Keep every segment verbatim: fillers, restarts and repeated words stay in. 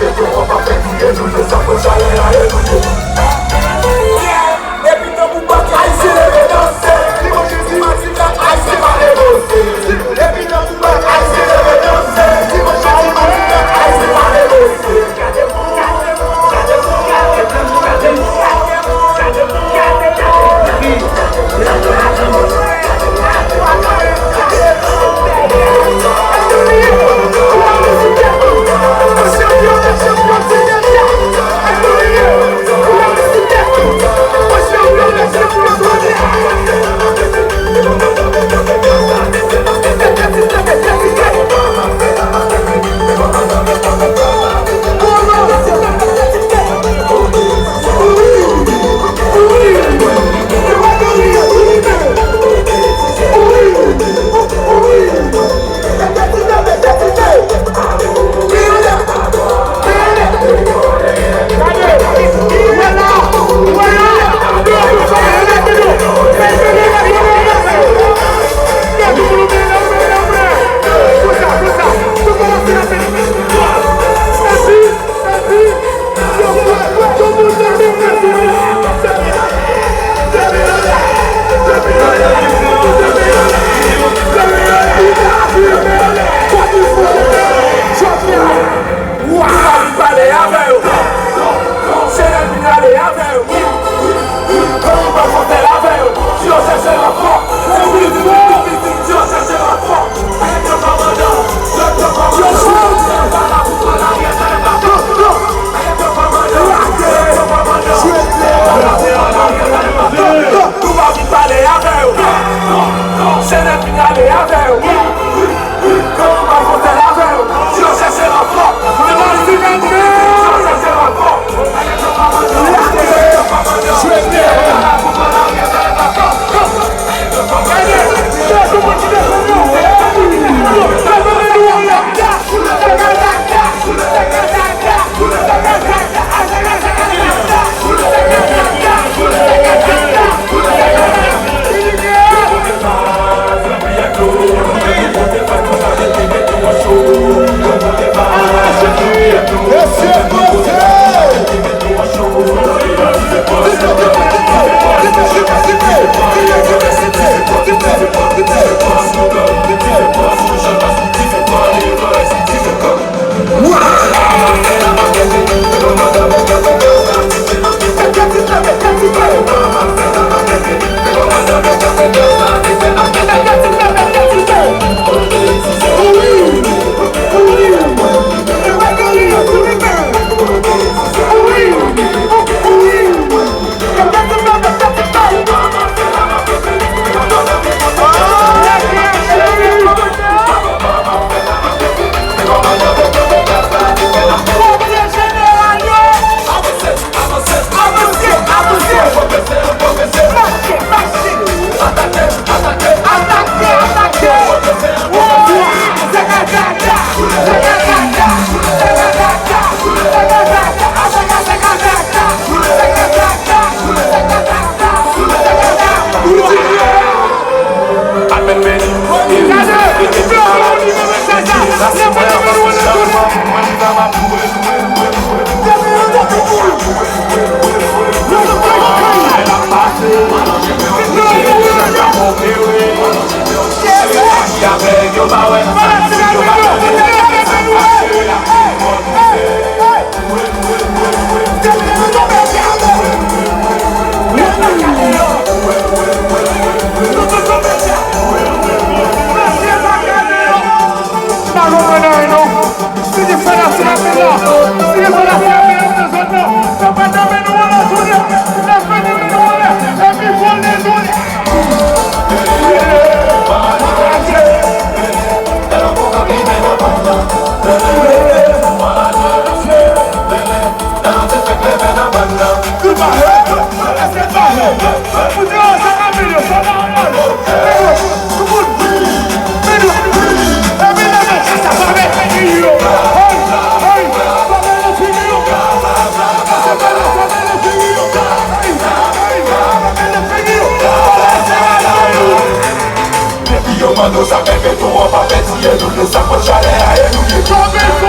Epi tankou bak Ayisyen leve danse, li manje ti matika, Ayisyen pa negosye. Epi tankou bak Ayisyen leve danse, li manje ti matika, Ayisyen pa negosye. Ou pa vin pale avè yo. Se lè n vin ale avè yo. Kòman w pral fè l avè yo? Si yo chèche ranfò, se wi, wi, wi, wi, si yo chèche ranfò. Yo chèche ranfò. Nou pa vin pale avè yo. Se lè n vin ale avè yo. Kòman w pral fè l avè yo? Si yo chèche ranfò, se wi, wi, wi, si yo chèche ranfò. Depi yo mande w sa fè beton an pa pèdiye, nou vle sa pran chalè a, e nou ye. Kanpe fò!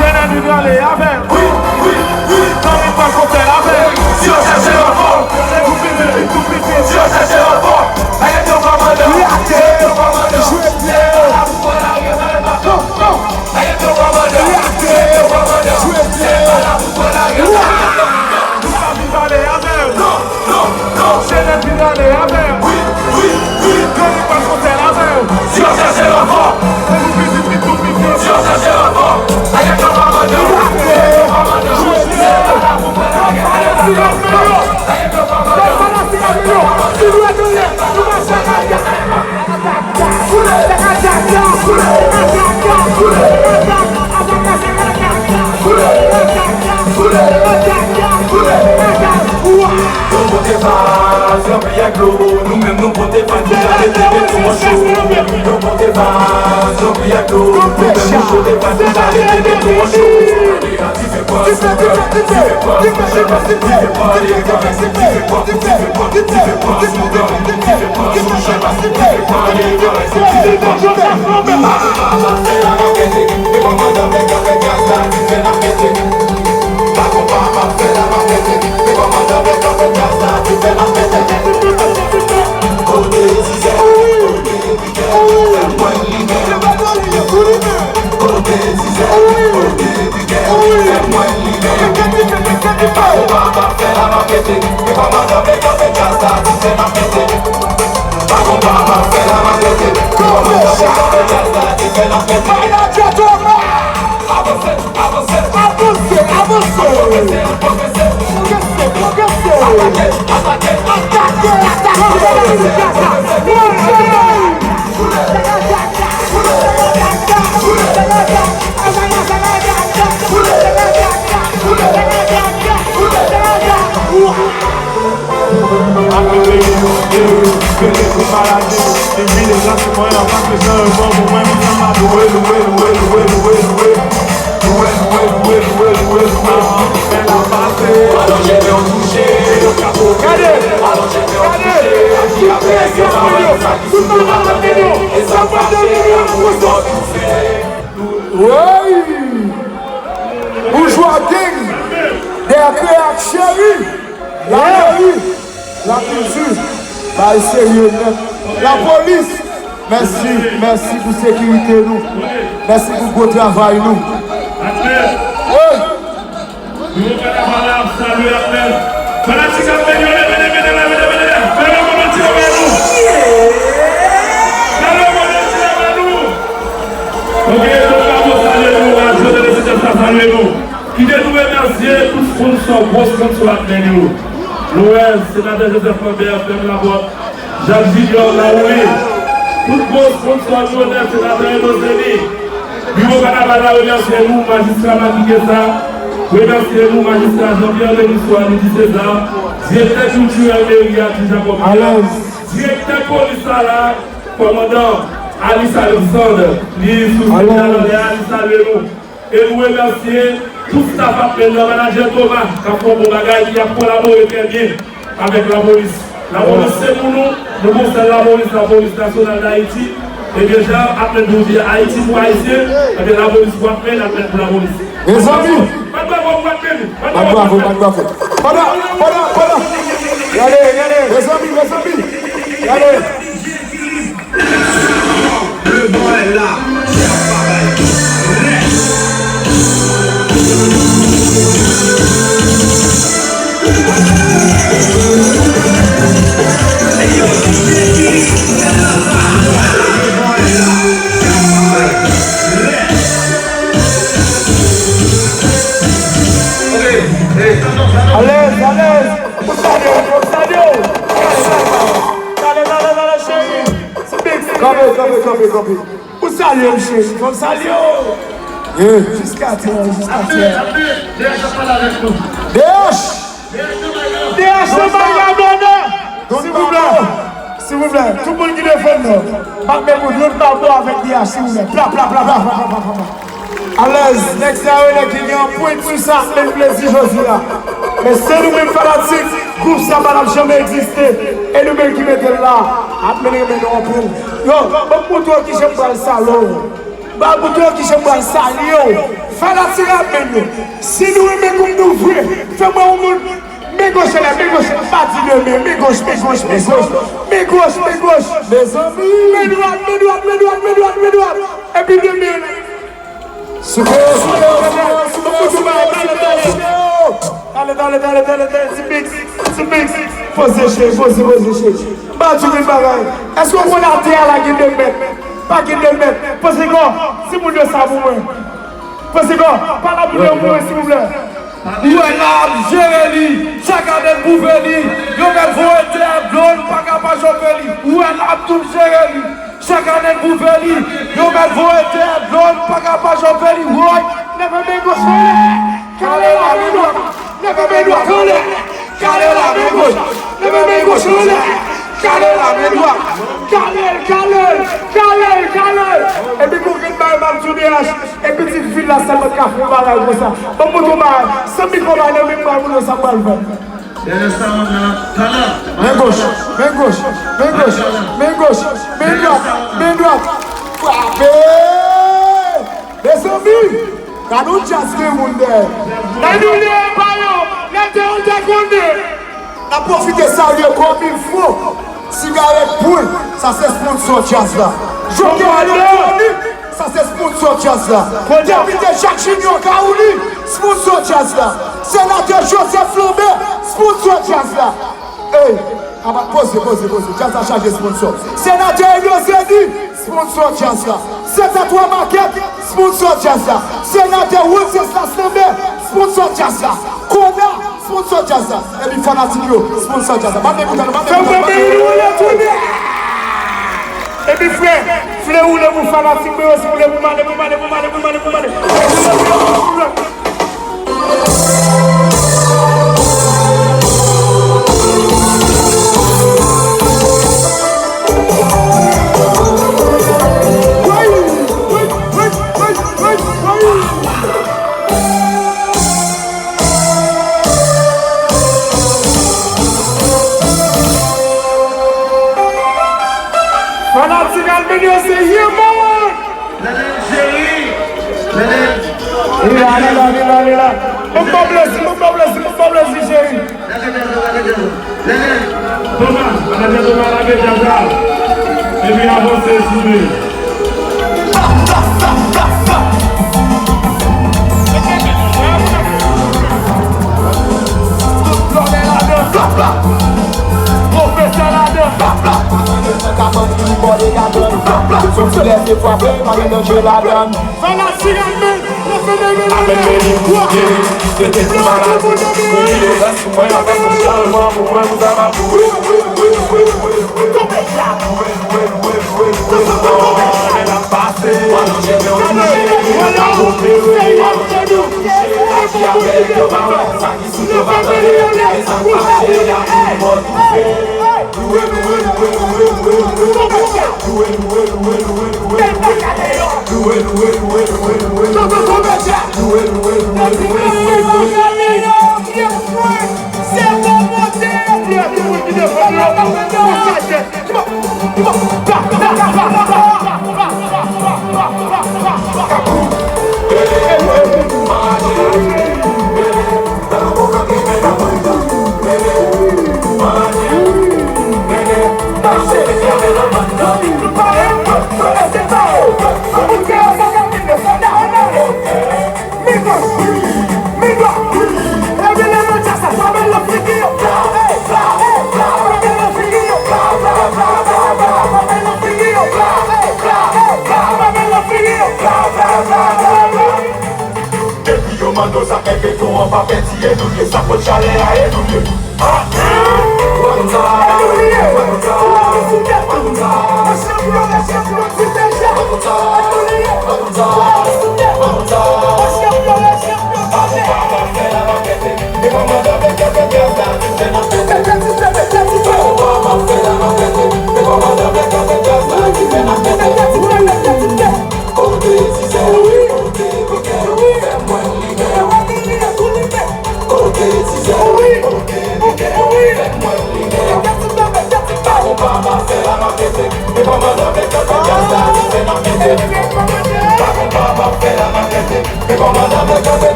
Channel vin rale avè m. Zanmi pran konsèy avè m. Si yo chèche yo fò. Se tou piti, tou piti. Si yo chèche yo fò. Ayè yo pa mande. Ayè yo pa mande. Jwe byen. Ayè yo pa mande. Ayè yo pa mande. Jwe byen. Nou pa vin pale avè m. Non, non, non. Channel vin rale avè m. Wi, wi, wi. Zanmi pran konsèy avè m. Si yo chèche yo fò. Se tou piti, tou piti. Si yo chèche yo fò. Ayè yo pa mande. Nou pote vaz, ranpli ak dlo, nou menm nou pote vaz, nou ta rete beton an cho. Nou pote vaz, ranpli ak dlo, nou menm nou pote vaz, nou ta rete beton an cho. Dife pran sou gang, dife pran sou chèf, dife pran sou gang, dife pran sou gang, dife pran sou chèf, dife pran sou gang. Avanse, avanse. Pwogrese, pwogrese. Atake, atake. Atake, atake. Apre peyi nou, peyi nou, pete kou maladi, li vide gras mwen an pa bezwen yon bon pou mwen, m sanm ap louwe, louwe, louwe, louwe, louwe, louwe. Louwe, louwe, louwe, louwe, louwe, louwe. Fè la pase. Alonje men w touche. Gade. Alonje men w touche. Gade. Tout moun ap gade yo. E sa fache. Woy! Boujwa gang. Dèyè kreyè ak cheri. Lameri, lakilti, bagay serye nèt. Lapolis, mèsi, mèsi pou sekirite nou. Mèsi pou gwo travay nou. Wi. Nouvo kanaval la ap salye Armel. Fanatik Armel yo, leve, leve, leve, leve, leve. Fè yon bon ti leve nou. Fè yon bon ti leve nou. Ok, tout bravo, salye nou. Radyo Tele Sud Est la salye nou. Kite nou remèsye tout sponsò, gwo sponsò Armel yo. Nou wè senatè Joseph Lambert, Frè Labòt, Jacques Junior, Lawouli, tout gwo sponsò nou, senatè Eno Zeni. Biwo kanaval la remèsye nou, majistra Macky Kessa, remèsye nou, majistra Jean Pierre Denis Wally César, direktè kiltirèl meri a, Ti Jacob Pierre, direktè polis la la, kòmandan Alice Alexandre, li sou sèn la, li salye nou. E nou remèsye tout staff Armel nan, manadjè Thomas, k ap fè yon bon bagay, ki ap kolabore trè byen avèk lapolis. Lapolis se pou nou, nou gon sèl lapolis, Lapolis Nasyonal d Ayiti. E deja, Armel toujou di Ayiti pou Ayisyen, ebyen lapolis pou Armel, Armel pou lapolis. Mezanmi! Bat bravo pou Armel! Bat bravo pou Armel! Pandan, pandan, pandan! Gade, gade! Mezanmi, mezanmi! Gade! Alèz, alèz. Pou salye w, pou salye w. Talè, talè, talè, cheri. Kanpe, kanpe, kanpe, kanpe. Pou salye m, cheri. Fò m salye w. Jiskatyè, jiskatyè. D H! D H nan bay la done! Silvouplè! Silvouplè, tout moun ki defann nan, bat men pou Dwayne Babo avèk D H, silvouplè. Pla, pla, pla, pla. Alèz, nèg sa yo, nèg ki gen anpwent sou sa, men plezi jodi a. Men se nou menm fanatik, gwoup sa pa t ap janm egziste. E nou menm ki mete l la, ap mennen men nou anpil. Yo, ban m montre w kijan m pral sale w. Ban m montre w kijan m pral sale w. Fanatik ap menm yo. Si nou renmen gwoup nou vre, fè mwen yon moun. Men goch anlè, men goch, pa di de men, men goch, men goch, men goch. Men goch, men goch. Mezanmi. Men dwat, men dwat, men dwat, men dwat, men dwat. Epi de men. Soupe yo, soupe yo, soupe yo, soupe yo, soupe yo, soupe yo. Tande, tande, tande, tande, tande, ti mix, ti mix. Poze cheri, poze, poze cheri. M ba w tout yon bagay. Èske w konn atè a la gen de mèt? Pa gen de mèt. Poze kò, si moun yo sa pou mwen. Poze kò, pale pou yo pou mwen, silvouplè. Ou wè l ap jere li, chak ane l bouve li. Yo mèt voye tè a dlo, l pa ka pa chofe li. Ou wè l ap tou jere li, chak ane l bouve li. Yo mèt voye tè a dlo, l pa ka pa chofe li. Woy! Leve men goch anlè, kale la men dwat. Leve men dwat anlè, kale la men goch. Leve men goch anlè, kale la men dwat. Kale l, kale l, kale l, kale l. Epi gon grenn bagay m ap di w, D H. E pitit vil la sèlman k ka fè yon bagay konsa. Ban m montre w bagay. San mikwo bay nan men m, ban m montre w sa m pral fè. Dèyè sa, on a, tala. Men goch, men goch, men goch, men goch, men dwat, men dwat. Frape! Mezanmi, gade yon djaz gen moun dèyè. Nan nou dèyè pa yo, lè te yo te konnen. N ap pwofite salye Komilfo, Sigarèt Pwen, sa se sponsò djaz la. Jokè Elektwonik, sa se sponsò djaz la. Depite Jacques Junior Carouli, sponsò djaz la. Senatè Joseph Lambert, sponsò djaz la. Ey, aba, poze, poze, poze. Djaz la chaje sponsò. Senatè Edo Zeni, sponsò djaz la. Senatè Twa Makèt, sponsò djaz la. Senatè Wenceslas Lambert, sponsò djaz la. Kona, sponsò djaz la. Epi fanatik yo, sponsò djaz la. Bat men pou tande, bat men pou tande, bat men pou tande. Epi frè, vle woule pou fanatik mwen yo, si w vle pou m ale, pou m ale, pou m ale, pou m ale, pou m ale. Fanatik Albinio se Human! Lele cheri! Lele! Li la, li la, li la, li la! Bon, bon plezi, bon, bon plezi, bon, bon plezi, cheri! Lele, Lele, Lele! Lele! Toma, manager Toma lage djaz la! Epi avanse sou li! Pwofesè ladan. Kabann ki bò de kabann. Sou ti lè se fwape, pa gen danje ladan. Fè la sirèn, men, men, men, men, men, men. Apèn meni, ye, se te ti maladi. Pou li yo rès pou mwen, apèn pou chanjman, pou mwen, pou sa va pou. Tonbe la. Lè n ap pase, w ap cheve w touche, w ap opere, w ap touche, w ap touche, w ap touche, w ap touche, w ap touche. Depi yo mande w sa fè beton an pa pèdi, e nou ye, sa pot chalè a, e nou ye.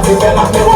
Li fè m ap pèdi